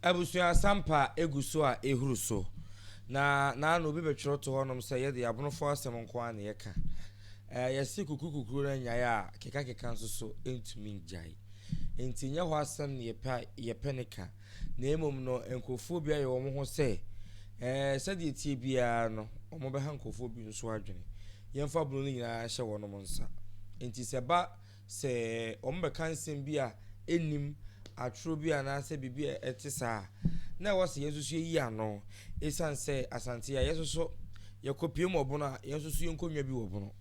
Abusua sampa egu so a ehuru so. Na naano obi bɛtwerɛ to hɔnom sɛ yɛde abonofo asɛm nko ara na yɛka. Ɛɛ yɛse kukuru kukuru no nyae a keka keka nso so ntumi ngyae. Nti nyɛ hɔ asɛm na yɛpɛ a yɛpɛ ne ka. Na mmom no nkurɔfoɔ bi ayɛ wɔn ho sɛ ɛɛ sɛdeɛ ɛteɛ biara no wɔbɛha nkurɔfoɔ bi nso adwene. Yɛmfa bunu no nyinaa nhyɛ wɔnom nsa. Nti sɛ ɛba sɛ wɔbɛka nsɛm bi a ɛnnim, atorɔ bi anaasɛ biribi a ɛte saa a, na ɛwɔ sɛ yɛn nso so yɛyi ano. Ɛsiane sɛ Asante a yɛn nso so yɛkɔpue mu ɔbono a, yɛn nso so yɛn nkonnwa bi wɔ bono.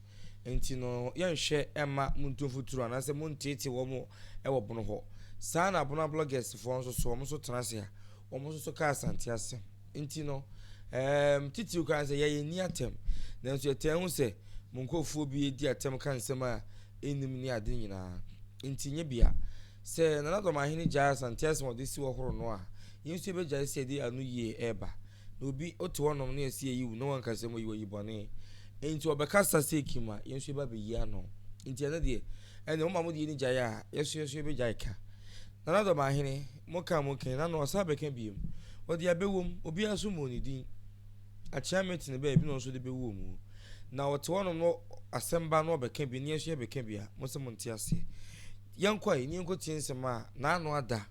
Nti no yɛnhwɛ mma montu mfuturo anaasɛ monteete wɔn wɔ bono hɔ. Saa na Abona bloggers foɔ nso so, wɔn nso tena ase a, wɔn nso so ka Asante asɛm. Nti no, ɛɛm, titiriw koraa ne sɛ yɛn yɛnni atɛm. Nanso yɛtaa hu sɛ mo nkurɔfoɔ bi di atɛm ka nsɛm a ɛnnim ne ade nyinaa. Nti nyɛ bia. Sɛ Nana Dɔmahene gyae Asante asɛm a ɔde si hɔ horo no a, yɛn nso yɛbɛgyae sɛ yɛde ano yie reba. Na obi wote hɔnom na yɛse yɛyi wo na wanka sɛ moyi wo ayi bɔne. Nti ɔbɛkasa sɛ kim a, yɛn nso yɛba bɛyi ano. Nti ɛno deɛ, ɛnneɛ moma mode yɛn gyae a, yɛn nso yɛn nso yɛbɛgyae ka. Nana Dɔmahene, moka a moka yi, na no ɔsan bɛka biom. Ɔde abɛwom, obiara nso mmɔɔ ne din. Akyea mete ne baabi na ɔno nso de bɛwɔ mu. Na ɔte hɔnom no asɛm ba na ɔbɛka bi, na yɛn nso yɛbɛka bi a, mo sɛ monte aseɛ. Yɛnkɔ ɛ, na yɛnkɔtie nsɛm a n'ano ada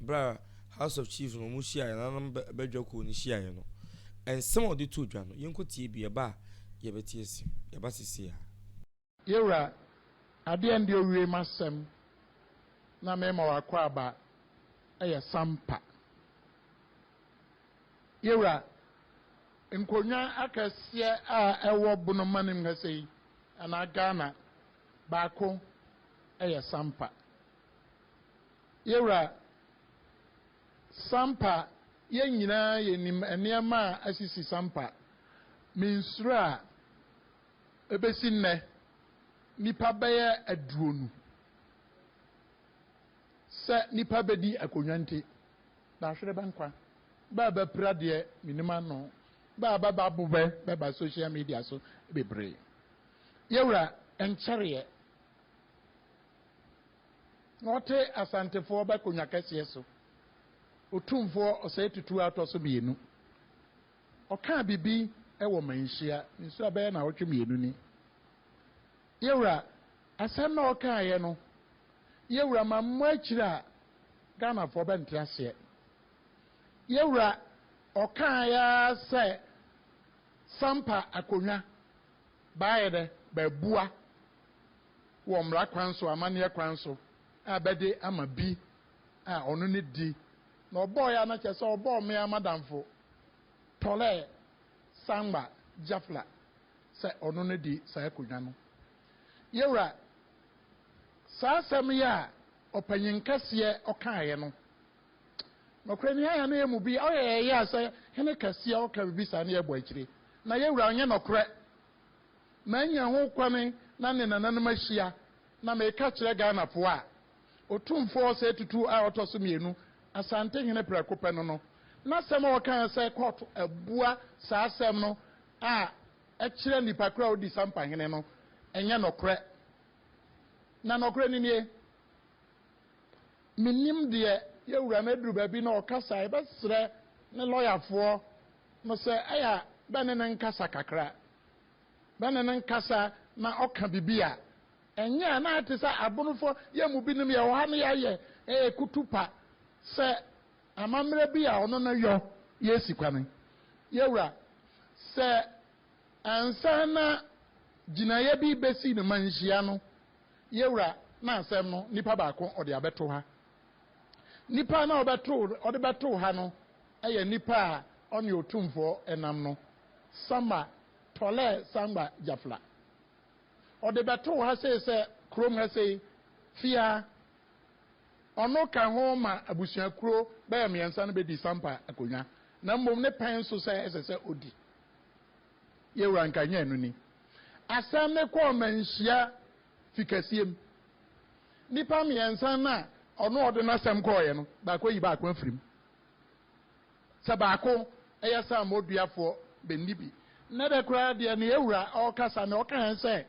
berɛ a House of Chiefs no wɔn hyiaeɛ, nananom badwa kuo no hyiaeɛ no. Nsɛm a ɔde too dwa no, yɛnkɔtie bi, ɛba a yɛbɛte asim. Yɛba seesei ara. Yewura, adeɛ ndeɛ owie m'asɛm na mema w'akwaaba yɛ sampa. Yewura, nkonnwa akɛseɛ a ɛwɔ Bonomanim ha sei anaa Ghana baako yɛ sampa. Yewura, sampa yɛn nyinaa yɛnim nneɛma a asisi sampa. Mensuro a ɛbɛsi nnɛ nnipa bɛyɛ aduonu sɛ nnipa bɛdi akonnwa nti, dahwere bɛ nkwa. Bɛ a bɛpira deɛ mennim ano, bɛ a bɛba bo bɛ bɛba social media so bebree. Yɛwura, ɛnkyɛreɛ na ɔte Asantefoɔ bɛ konwa kɛseɛ so, Otumfoɔ Osei Tutu a ɔtɔ so mmienu. Ɔkaa biribi wɔ Manhyia nsuo a bɛyɛ naawɔtwe mmienu ni. Yɛwura, asɛm no a ɔkaeɛ no, yɛwura mammɔ akyire a Ghanafoɔ bɛnte aseɛ. Yɛwura, ɔkaeɛ ara sɛ Sampa akonnwa baayɛ dɛ bɛabua wɔ mmara kwan so, amanneɛ kwan so a bɛde ama bi a ɔno ne di. Na ɔbɔeɛ a na kyerɛ sɛ ɔbɔɔ me ara m'adamfo Tɔlɛɛ Sangba Jafla sɛ ɔno no di saa akonnwa no. Yɛwura, saa asɛm yi a ɔpanyin kɛseɛ ɔkaeɛ no, nɔkorɛ ni ayɛ na yɛn mu bi ɔyɛ yɛn ya sɛ hene kɛseɛ ɔka biribi saa na yɛbɔ akyire. Na yɛwura ɔnyɛ nɔkorɛ. Manya ho kwane na ne nananom ahyia na meka kyerɛ Ghanafoɔ a, Otumfoɔ Osei Tutu a ɔtɔ so mmienu, Asante hene prɛko pɛ no no, n'asɛm a ɔkae sɛ kɔɔto abua saa asɛm no a ɛkyerɛ nipa koro a odi Sampa hene no, ɛnyɛ nɔkorɛ. Na nɔkorɛ no nie, Mennim deɛ yɛn wura no aduru baabi na ɔkasa a, yɛbɛsrɛ ne lɔyafoɔ no sɛ ɛyɛ a bɛne no nkasa kakra. Bɛne no nkasa na ɔka biribi a, Ɛnyɛ a na ɛte sɛ abonofo yɛn mu binom yɛwɔ ha na yɛayɛ ɛɛ kutupa sɛ amammerɛ bi a ɔno no yɔ yɛsi kwane. Yɛwura, sɛ ansa na gyinaeɛ bi bɛsi no manhyia no, yɛwura, na asɛm no nipa baako ɔde abɛto ha. Nipa no a ɔbɛto ɔde bɛtoo ha no yɛ nipa a ɔne Otumfoɔ nam no, Sama Tɔlɛɛ Sangba Gyafla. Ɔde bɛtoo ha sei sɛ kurom ha sei, fie ha. Ɔno ka ho ma abusuakuo bɛyɛ mmiɛnsa no bɛdi Sampa akonnwa, na mmom ne pɛn so sɛ ɛsɛ sɛ ɔdi. Yɛwura nka nyɛ ɛno ni. Asɛm no kɔɔ Manhyia fi kɛseɛ mu. Nnipa mmiɛnsa no a ɔno ɔde n'asɛm kɔɔeɛ no, baako ayi baako afiri mu. Sɛ baako yɛ sɛ amoduafoɔ bɛnni bi. Nnɛ da koraa deɛ ne awura ɔrekasa no ɔka yɛn sɛ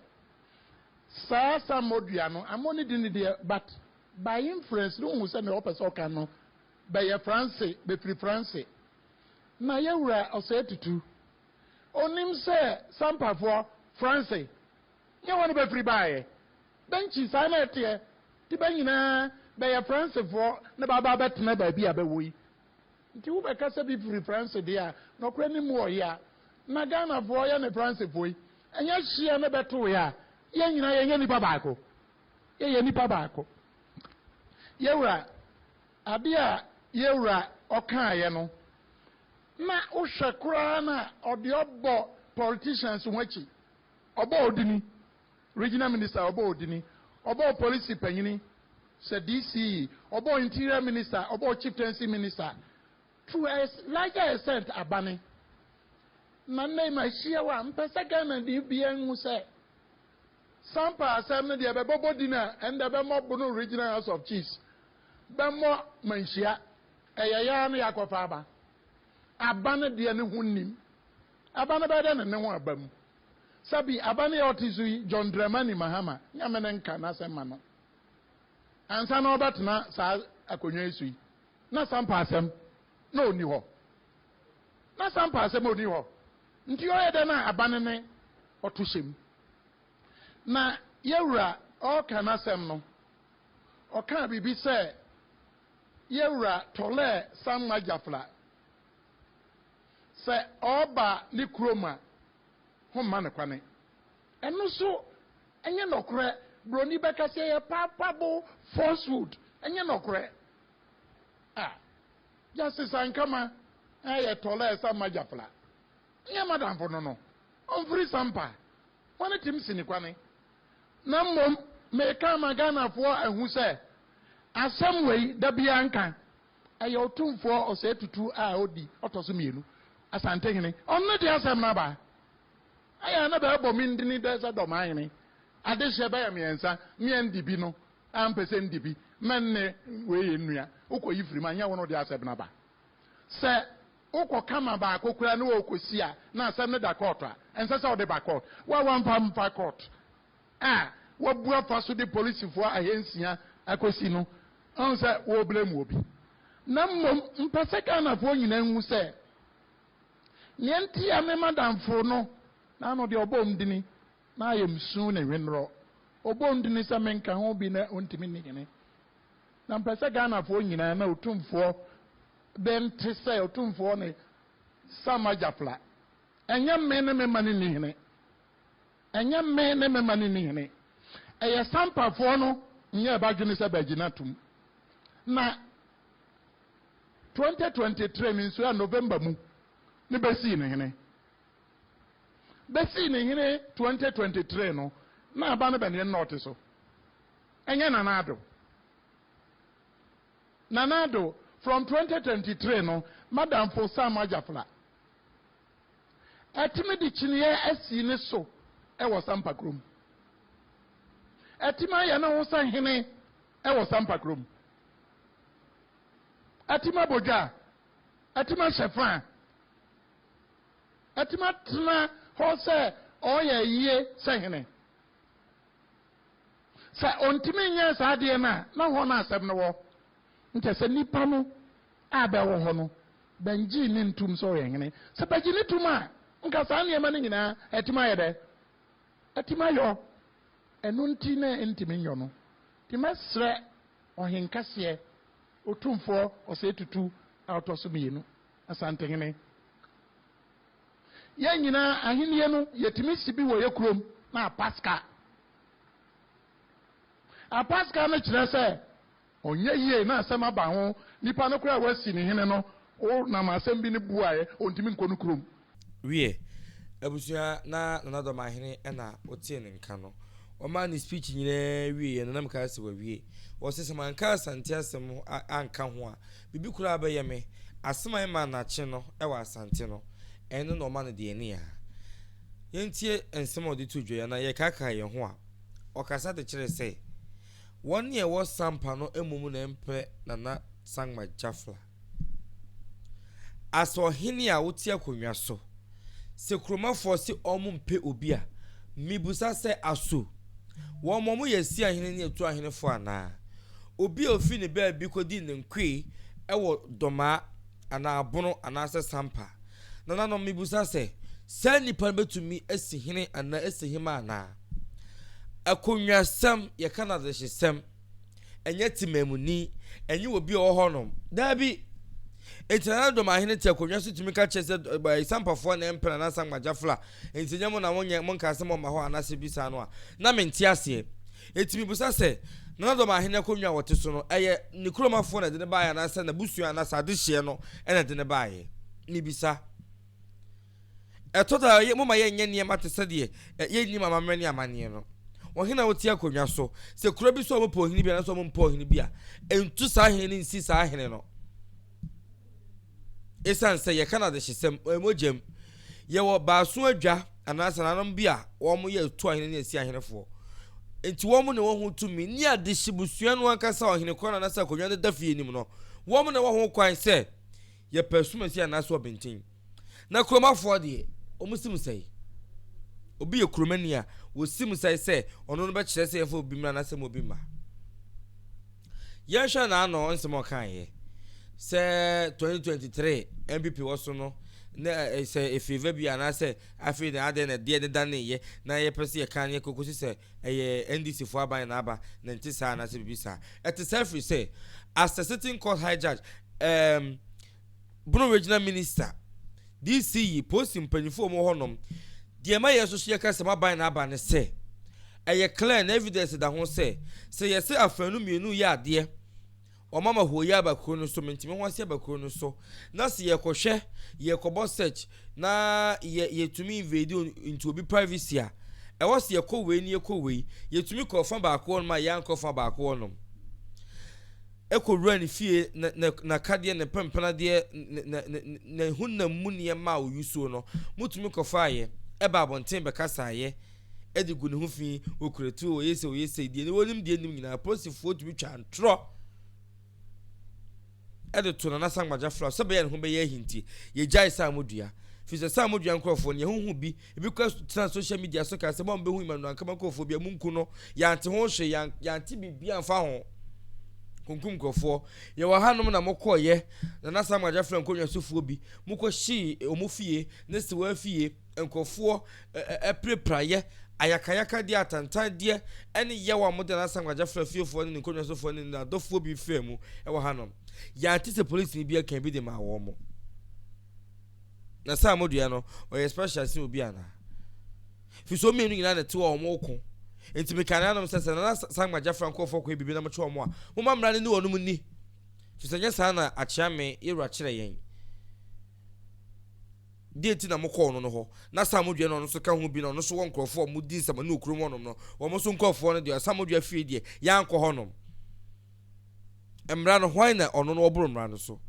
saa sammɔdua no ammɔ ne din deɛ but by inference no wohu sɛ nea ɔpɛ sɛ ɔka no Bɛyɛ Franse, bɛfiri Franse. Na yɛ wura Ɔsɛe Tutu, ɔnim sɛ Sampafoɔ, Franse, nyɛ hɔ ne bɛfiri baeɛ. Bɛnkyi saa na ɛteɛ, nti bɛ nyinaa bɛyɛ Fransefoɔ na bɛaba abɛtena baabi a bɛwɔ yi. Nti wobɛka sɛ bi firi Franse deɛ a, nɔkorɛ ne mu ɔyea. Na Ghanafoɔ yɛ ne Fransefoɔ yi, ɛnyɛ hyeɛ ne bɛtoeɛ a, yɛn nyinaa yɛnyɛ nnipa baako. Yɛyɛ nnipa baako. Yɛwura, adeɛ a yɛwura ɔkaeɛ no, na wohwɛ koraa na ɔde ɔbɔ politicians ho akyi. Ɔbɔ odini, regional minister ɔbɔ odini, ɔbɔ polisi panyini sɛ DCE, ɔbɔ interior minister, ɔbɔ chieftaincy minister. To a larger extent abane. Na nnɛ ma ahyia wo a, mpɛ sɛ Ghana de bia nhu sɛ Sampa asɛm no deɛ bɛbɔbɔ din a ɛndɛ bɛmmɔ Bono Regional House of Chiefs, bɛmmɔ Manhyia, ɛyɛ yaa no yɛakɔfa aba. Aba no deɛ ne ho nnim. Aba no bɛyɛ dɛ ne ne ho aba mu. Sɛbi aba no yɛ ɔte so yi, John Dramani Mahama, Nyame ne nka n'asɛm ma no. Ansa na ɔbɛtena saa akonnwa yi so yi, na Sampa asɛm na ɔnni hɔ. Na Sampa asɛm ɔnni hɔ. Nti ɔyɛ dɛ na aba no ne ɔto hyɛ mu. Na yɛwura ɔreka n'asɛm no, ɔkaa biribi sɛ yɛwura Tɔlɛɛ Samma Jafla sɛ ɔreba ne kurom a, ho mma no kwane. Ɛno nso ɛnyɛ nɔkorɛ. Buroni bɛka sɛ ɛyɛ palpable falsehood. Ɛnyɛ nɔkorɛ. A Justice Ankama ɛyɛ Tɔlɛɛ Samma Jafla. Nyɛ madamfo no no. Ɔmfiri Sampa. Wɔne tim si ne kwane. Na mmom meka ama Ghanafoɔ ahu sɛ asɛm wei da biara nka. Ɛyɛ Otumfoɔ Osei Tutu a ɔdi ɔtɔ so mmienu, Asantehene. Ɔno ne de asɛm no aba. Ɛyɛ a na bɛɛbɔ me ndini dɛ sɛ Dɔmahene. Adehyeɛ bɛyɛ mmiɛnsa, mmea ndi bi no a mpɛ sɛ ndi bi, mɛnne wei yɛ nnua. Wokɔyi firi mu a, nyɛ wo na wode asɛm no aba. Sɛ wokɔ kama baako koraa ne wɔrekɔsi a, na asɛm no da kɔɔto a, ɛnsɛ sɛ wode ba kɔɔto. Wo a woamfa mfa kɔɔto a wabu afa so de polisifoɔ ahansia akɔsi no, ɔhu sɛ wɔreblame obi. Na mmom mpɛ sɛ Ghanafoɔ nyinaa nhu sɛ nea nti a me madamfo no na ano deɛ ɔbɔ ndini na ayɛ msu ne hwenorɔ. Ɔbɔ ndini sɛ menka ho bi na ɔntumi nni hene. Na mpɛ sɛ Ghanafoɔ nyinaa na Otumfoɔ bɛnte sɛ Otumfoɔ ne Sam Agyafla. Ɛnyɛ me ne me ma no nni hene. Ɛnyɛ me ne me ma no nni hene. Ɛyɛ Sampafoɔ no nyɛ ɛbadwene sɛ bɛgyina tom. Na 2023 me nso a November mu ne bɛsii ne hene. Bɛsii ne hene 2023 no, na aba no bɛneɛ nnɔɔte so. Ɛnyɛ Nana Addo. Nana Addo, from 2023 no, madamfo Sam Agyafla, ɛtumi de kyiniiɛ asi ne so ɛwɔ Sampa kurom. Ɛtumi ayɛ ne ho sɛ hene ɛwɔ Sampa kurom. Ɛtumi abɔ dwa, ɛtumi ahyɛ fa, ɛtumi atena hɔ sɛ ɔyɛ yie sɛ hene. Sɛ ɔntumi nyɛ saa adeɛ no a, na hɔ no asɛm no wɔ. Nkyɛ sɛ nipa no a bɛwɔ hɔ no, bɛngyee ne ntum sɛ ɔyɛ hene. Sɛ bɛgye ne tum a, nka saa nneɛma no nyinaa ɛtumi ayɛ dɛ? Ɛtumi ayɔ. Ɛno nti na ɛntumi nyɔ no. Nti mɛsrɛ ɔhenkɛseɛ, Otumfoɔ Osei Tutu a ɔtɔ so mmienu, Asantehene. Yɛn nyinaa ahennie no, yɛtumi si bi wɔ yɛ kurom na apaska. Apaska no kyerɛ sɛ ɔnyɛ yie na asɛm aba ho. Nipa no koraa a wasi ne hene no, wonam asɛm bi ne buaeɛ, ɔntumi nkɔ no kurom. Wiɛ, abusua na Nana Dɔmahene na wotee ne nka no. Ɔmaa ne speech nyinaa wieɛ no na mekaa sɛ wawie. Ɔse sɛ manka Asante asɛm anka ho a, biribi koraa bɛyɛ me. Asɛm a ɛma nakye no wɔ Asante no, ɛno na ɔma no deɛ ɛne a. Yɛntie nsɛm a ɔde too dwa yi anaa yɛkaakaa yɛn ho a, ɔkasa de kyerɛ sɛ wɔn a ɛwɔ Sampa no mmom na ɛmpɛ Nana Sangma Jafla. As ɔhene a wote akonnwa so, sɛ kuromafoɔ se wɔn mpɛ obi a, mibusa sɛ aso wɔn wɔn yɛ si ahene ne atu ahenefoɔ anaa? Obi a ofi ne baabi kɔdi ne nkoe wɔ Dɔmaa anaa Abono anaasɛ Sampa. Nananom, mebisa sɛ, saa nnipa no bɛtumi asi hene anaa asi hema anaa? Akonnwasɛm, yɛka no adehyesɛm, ɛnyɛ temamuni, ɛnyɛ obi a ɔwɔ hɔnom. Daabi. Enti Nana Dɔmahene te akonnwa so tumi ka kyerɛ sɛ Sampafoɔ na ɛmpene anaasɛ Angbajafla, enti nyɛ mo na monyɛ, monkaa sɛ momma hɔ anaasɛ bi saa no a, na mente aseɛ. Enti mibisa sɛ, Nana Dɔm ahene akonnwa a ɔte so no, ɛyɛ ne kuromafoɔ na ɛde no baeɛ anaasɛ n'abusua anaasɛ adehyeɛ no na ɛde no baeɛ? Mibisa. Ɛtɔ da a, momma yɛnyɛ nneɛma te sɛ deɛ yɛnnim amammerɛ ne amanneɛ no. Ɔhene a ɔte akonnwa so, sɛ kuro bi so a wɔpɛ ɔhene bi anaasɛ wɔmpɛ ɔhene bi a, ɛntu saa hene no nsi saa hene no. Esiane sɛ yɛka no adehyesɛm, ɛyɛ mogyam. Yɛwɔ baason adwa anaasɛ nananom bi a wɔyɛ atu ahene ne asi ahenefoɔ. Enti wɔn na wɔwɔ ho tumi ne adehye busua no ankasa ɔhene korɔ no anaasɛ akonnwa no da fie no mu no, wɔn na ɛwɔ ho kwan sɛ yɛpɛ asumasi anaasɛ ɔbenten. Na kuromafoɔ deɛ, wɔn si mu sɛe. Obi yɛ kuromani a, wɔsi mu sɛe sɛ ɔno no bɛkyerɛ sɛ yɛmfa obi mmra anaasɛ ma obi mma. Yɛnhwɛ n'ano nsɛm a ɔkaeɛ sɛ 2023 NPP wɔ so no na sɛ efeeva bi anaasɛ afei na adɛn na ɛdeɛ ne daneeɛ na yɛpɛ sɛ yɛka ne yɛkɔkɔsi sɛ ɛyɛ NDC foɔ aban na aba na nte saa anaasɛ biribi saa. Ɛte saa firi sɛ as a sitting court high judge um, Bono Regional Minister, DC yi, polisi mpanyinfo a wɔwɔ hɔnom, deɛ ɛma yɛn nso so yɛka sɛ moaban na aba ne sɛ, ɛyɛ clear na evidence da ho sɛ, sɛ yɛsɛ afanu mmienu yɛ adeɛ, wɔn ama hooyɛ aba kuro no so, mentumi ho ase aba kuro no so, na sɛ yɛkɔhwɛ, yɛkɔbɔ search, na yɛ yɛtumi invade into obi privacy a, ɛwɔ sɛ yɛkɔ wei ne yɛkɔ wei, yɛtumi kɔ fa baako hɔnom a yɛankɔ fa baako hɔnom. kɔwura ne fie, na na n'akadeɛ, ne pempenadeɛ, ne ne ne ne honam mu nneɛma a ɔyusuo no, motumi kɔfaeɛ, ɛba abɔnten bɛkasaeɛ, de gu ne ho fi, ɔkura tuo, ɔyɛ sei, ɔyɛ sei, deɛ ne wɔnim deɛ nnim nyinaa, apolisifoɔ tumi twa ntorɔ de to Nana Sangbagya Flower sɛ bɛyɛ ne ho bɛyɛ ahi nti, yɛgyae Saamodua. Firi sɛ Saamodua nkurɔfoɔ no, yɛhuhu bi Ebi koraa tenaa social media so kaa sɛ, Mo a mobɛhu Emmanuel Ankama nkurɔfoɔ bi a, monku no. Yɛante ho hwee, yɛante biribiara amfa ho. Kunkum nkurɔfoɔ. Yɛwɔ hanom na mokɔeɛ, Nana Sam Agyafra nkonnwasofoɔ bi, mokɔhyee wɔn fie, ne Sewaa fie, nkurɔfoɔ pirapiraeɛ, ayakayakadeɛ, atantandeɛ, ne yaw a mode Nana Sam Agyafra fiefoɔ ne ne nkonnwasofoɔ ne n'adɔfoɔ bi faa mu wɔ hanom. Yɛante sɛ polisini bi aka bi de maa wɔn. Na saa modua no, ɔyɛ special sen obi anaa? Fi so mmienu nyinaa na ɛte hɔ a wɔn ko. Nti meka nanom sɛ sɛ Nana Sangma Jafra nkurɔfoɔ kɔyɛ biribi na mokye wɔn a, momma mmara no ne wɔnom nni. Fi sɛ nyɛ saa na Akyeame yɛwura kyerɛ yɛn. Deɛ nti na mokɔɔ no no hɔ? Na saa modua no ɔno nso ka ho bi na ɔno nso wɔ nkurɔfoɔ a wɔdi nsɛmɔne wɔ kurom hɔnom no, wɔn nso nkurɔfoɔ no deɛ, Samodua fie deɛ, yɛankɔ hɔnom. Mmara no, hwan na ɔno no ɔboro mmara no so?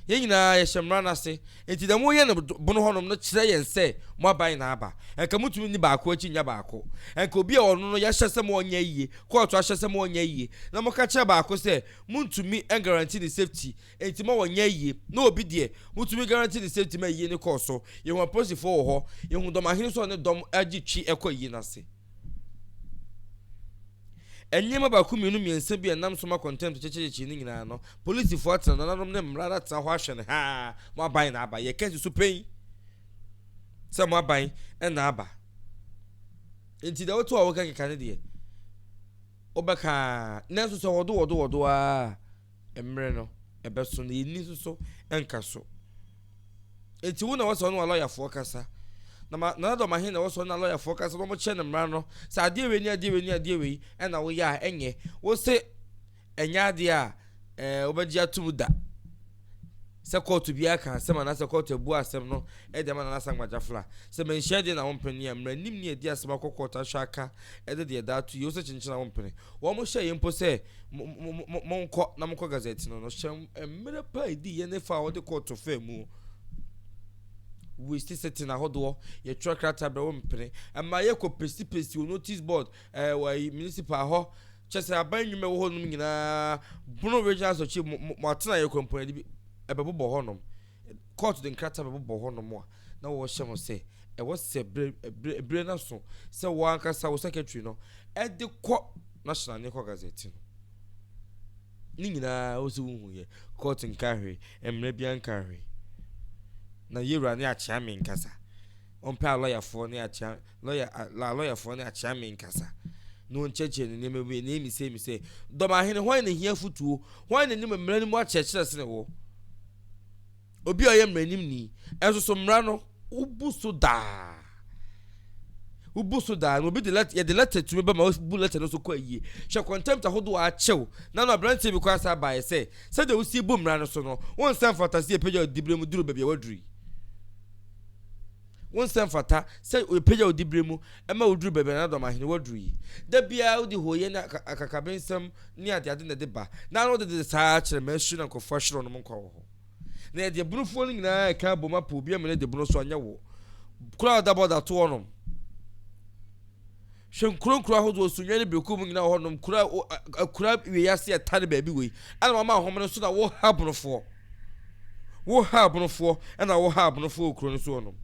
Yɛn nyinaa yɛhyɛ mmara no ase. Enti deɛ moyɛ no bono hɔnom no kyerɛ yɛn sɛ mo aban na aba. Anka motumi nni baako akyi nnya baako. Anka obi a ɔno no yɛahyɛ sɛ mo ɔnyɛ yie, kɔɔto ahyɛ sɛ mo ɔnyɛ yie, na moka kyerɛ baako sɛ montumi guarantee ne safety, enti ma ɔnyɛ yie, na obi deɛ motumi guarantee ne safety ma ayie no kɔɔ so. Yɛhu apolisifoɔ wɔ hɔ, yɛhu dɔmahene nso a ɔne dɔm agye twi kɔ ayie no ase. Nneɛma baako mmienu mmiɛnsa bi a ɛnam so ma contempt kyekyerekye no nyinaa no, polisifoɔ atena nananom ne mmara no atena hɔ ahwɛ no haa, mo aban na aba. Yɛka si so pɛn sɛ mo aban na aba. Nti deɛ woto a woka keka no deɛ, wobɛka nanso sɛ wɔdo wɔdo wɔdo a mmerɛ no ɛbɛso na yɛnni nso so nka so. Enti wo na ɛwɔ sɛ ɔne w'alɔyafoɔ kasa. Na ma Nana Dɔmahen na ɛwɔ sɛ ɔne n'alɔyafoɔ kasa na wɔkyerɛ no mmara no sɛ adeɛ wei ne adeɛ wei ne adeɛ wei ɛna woyɛ a ɛnyɛ. Wo se ɛnyɛ adeɛ a ɛɛ wobɛgye atom da sɛ kɔɔto biara ka asɛm anaasɛ kɔɔto abu asɛm no de ama Nana Asangba Gyafla. Sɛ manhyia deɛ na wompene a, mmaranim ne adi asɛm akɔ kɔɔto ahwɛ aka de deɛ ɛda ato yie. Wo se kyenkyen a wompene. Wɔn hyɛɛ yɛn mpo sɛ monkɔ na monkɔ gazette no no hyɛ mmerɛ pa a ɛdi yɛ ne fa a wɔde kɔɔto faa mu waste setting ahodoɔ yɛtwerɛ krataa brɛ wo mpene ɛma yɛkɔ pesipesi wɔ notice board ɛɛ wɔ ayi municipal hɔ kyɛ sɛ aban nnwuma ɛwɔ hɔnom nyinaa Bono regional asɔkye mo atena yɛ kɔ mpo yɛde bi ɛbɛbobɔ hɔnom Kɔɔto de nkrataa bɛbobɔ hɔnom a na wɔhyɛ ho sɛ ɛwɔ sɛ bere bere bere no aso sɛ wɔn ankasa wo secretary no de kɔ national ne kɔ gazette no. Ne nyinaa wo sɛ wohu yɛ. Court nka hwee, mmara biara nka hwee. Na yɛwura ne akyea me nkasa. Ɔmpɛ alɔyafoɔ ne akyea lɔya alɔyafoɔ ne akyea me nkasa. Na ɔnkyerɛkyerɛ ne nneɛma mu na emi sɛ emi sɛ dɔmahene hwan na hia futuo hwan na nim mmara no mu akyerɛkyerɛ sene wo. Obi a ɔyɛ mmaranimni nso so mmara no, wobu so daa. Wobu so daa. Na obi de lɛta, yɛde lɛta tumi ba ma wobu lɛta no so kɔ ayie. Hwɛ contempt ahodoɔ a akyɛw. Na no aberanteɛ bi koraa saa baeɛ sɛ, sɛdeɛ wosi bu mmara no so no, wo nsa mfata sɛ yɛpagya wo diberɛ mu duru baabi a woaduru yi. Wo nsa mfata sɛ yɛpagya wo diberɛ mu ma woduru baabi a Nana Dɔm Ahene woaduru yi. Da biara wode hooyɛ ne akakabensɛm ne adeade na ɛde ba, na ano dede saa ara kyerɛ m'asu na nkurɔfoɔ ahwere wɔn nkwa wɔ hɔ. Na yɛde abunufoɔ no nyinaa reka abom apɛ obi amene de bunu so anyɛ wo. Kuro a ɔda bɔda to hɔnom. Hwɛ nkuro nkuro ahodoɔ so nwa ne bereku mu nyinaa wɔ hɔnom. Kuro a akura wie ase ɛtare baabi wei. Ɛna wama ahom no so na woha abonofoɔ. Woha abonofoɔ ɛna woha abonofoɔ wɔ kuro no so hɔnom.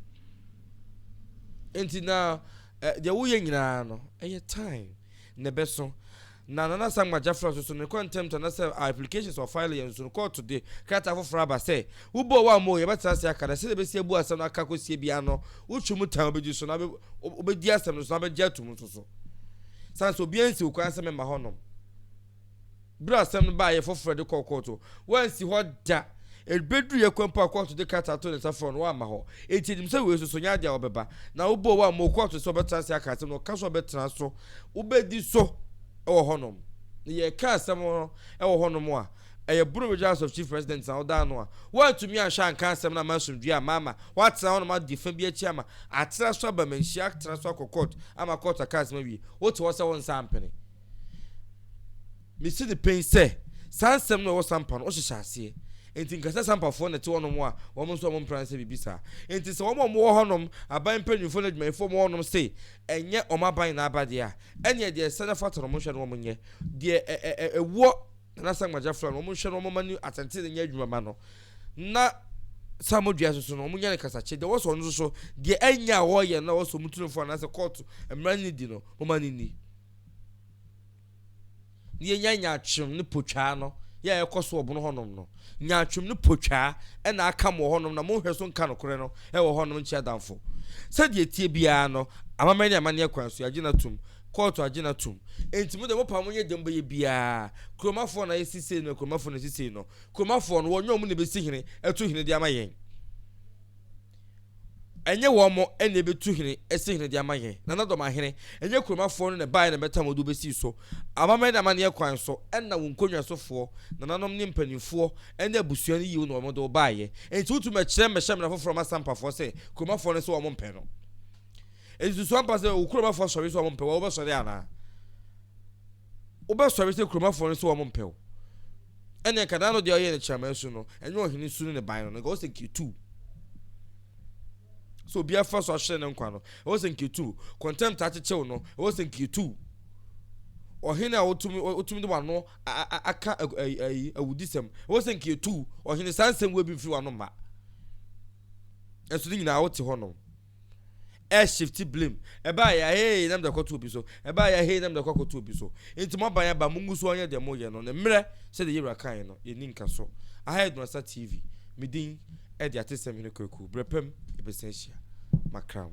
Nti na deɛ woyɛ nyinaa no ɛyɛ time. na ɛbɛso. Na Nana Sankma Gyafra nso so ne contempt anasɛ applications a ɔfile yɛ nso no kɔɔto de krataa foforɔ aba sɛ wobɔ o woammɔ o yɛbɛtena ase aka na sɛdeɛ ɛbɛsi abu asɛm no aka akɔsie biara no wotwe mu tan wobɛdi so na wobɛdi asɛm no so na wobɛgye atom nso so sane sɛ obiara nsi wo kwan sɛ mɛma hɔnom. Bere a asɛm no baeɛ foforɔ de kɔɔ kɔɔto, wansi hɔ da. Ɛbɛduruiɛ kwan mpo a kɔɔto de krataa too ne nsa frɛɛ no, wamma hɔ. Enti yɛnim sɛ wei nso so nyɛ adeɛ a ɔbɛba. Na wobɔɔ wo ammɔ kɔɔto sɛ ɔbɛtena ase aka asɛm no, ɔka sɛ ɔbɛtena so, wobɛdi so wɔ hɔnom. Na yɛreka asɛm no wɔ hɔnom a, ɛyɛ Bono Regional House of Chief President na woda ano a, woantumi anhwɛ anka asɛm no amma asomdwoeɛ amma ama woatena hɔnom adi fa bi akyi ama atena so aba manhyia atena so akɔ kɔɔto ama kɔɔto aka asɛm awie. Wote hɔ sɛ wo nsa ampene. Mesi no pen sɛ, saa nsɛm no a ɛwɔ Sampa no, wohyehyɛ aseɛ. Enti nka sɛ Sampafoɔ na ɛte hɔnom a, wɔn nso wɔn mpra nsɛ biribi saa. Enti sɛ wɔn a wɔwɔ hɔnom, aban mpanimfoɔ ne adwumayɛfoɔ a wɔwɔ hɔnom se ɛnyɛ wɔn aban na aba deɛ a, ɛnneɛ deɛ ɛsɛ na ɛfata no wɔnhwɛ na wɔnyɛ. Deɛ ɛ ɛ ɛ ɛwɔ Nana Sankma Gyafra no, wɔnhwɛ na wɔmma no atɛntene nyɛ adwuma ma no. Na Samodua nso so no, wɔnyɛ no kasakye. Deɛ ɛwɔ sɛ ɔno nso so, deɛ ɛnyɛ a wɔreyɛ no na ɛwɔ sɛ wɔtu no fo anaasɛ kɔɔto mmara no di no, momma no nni. Na yɛnya nyaatwom ne potwaa no yɛ a ɛkɔ so wɔ bono hɔnom no. Nyaatwom ne potwaa na aka mo wɔ hɔnom na monhwɛ so nka nokorɛ no wɔ hɔnom nkyerɛ adamfo. Sɛdeɛ ɛteɛ biara no, amammerɛ ne amanneɛ kwan so, yɛagye no atom. Kɔɔto agye no atom. Enti mo deɛ mopa monyɛ deɛ mobɛyɛ biara. Kuromafoɔ na yɛsi sei no, kuromafoɔ na ɛsi sei no. Kuromafoɔ no, wɔnyɛ wɔn na ɛbɛsi hene, atu hene de ama yɛn. Ɛnyɛ wɔn na ɛbɛtu hene asi hene de ama yɛn, Nana Dɔmahene. Ɛnyɛ kuromafoɔ no na ɛbaeɛ na ɛbɛtam wɔde wo bɛsii so. Amammerɛ ne amanneɛ kwan so na wo nkonnwasofoɔ, nananom ne mpanimfoɔ ne abusua no yii wo na wɔde wo baeɛ. Enti wotumi bɛkyerɛ mmɛhyɛ mmara foforɔ ma Sampafoɔ sɛ kuromafoɔ no sɛ wɔmpɛ no. Enti susu ampa sɛ wo kuromafoɔ sɔre sɛ wɔmpɛ wo a, wobɛsɔre anaa? Wobɛsɔre sɛ kuromafoɔ no sɛ wɔmpɛ wo? Ɛnneɛ nka daa no deɛ ɔyɛ ne kyerɛma su no, ɛnyɛ ɔhene su ne ne ban no, nka ɔsɛ nketu. Sɛ obi afa so ahyerɛ ne nkwa no, ɛwɔ sɛ nketu. Contempt akyekyew no, ɛwɔ sɛ nketu. Ɔhene a wotumi wotumi de wano aka ayi awudisɛm, ɛwɔ sɛ nketu. Ɔhene saa nsɛm wo bi mfiri wano mma. Ɛnso ne nyinaa wote hɔ nom. Ɛ shift blame. Ɛbaa yɛ hee na mede akɔto obi so. Ɛbaa yɛ hee na mede akɔ akɔto obi so. Nti mo aban aba mo ngu so ɔnyɛ deɛ moyɛ no. Ne mmerɛ sɛdeɛ yɛwura kaeɛ no yɛnni nka so. Aha yɛ Dunasa TV. Me din de Atesɛm Hene Kwaku. Berɛ pam yɛbɛsan ahyia. Makra mo.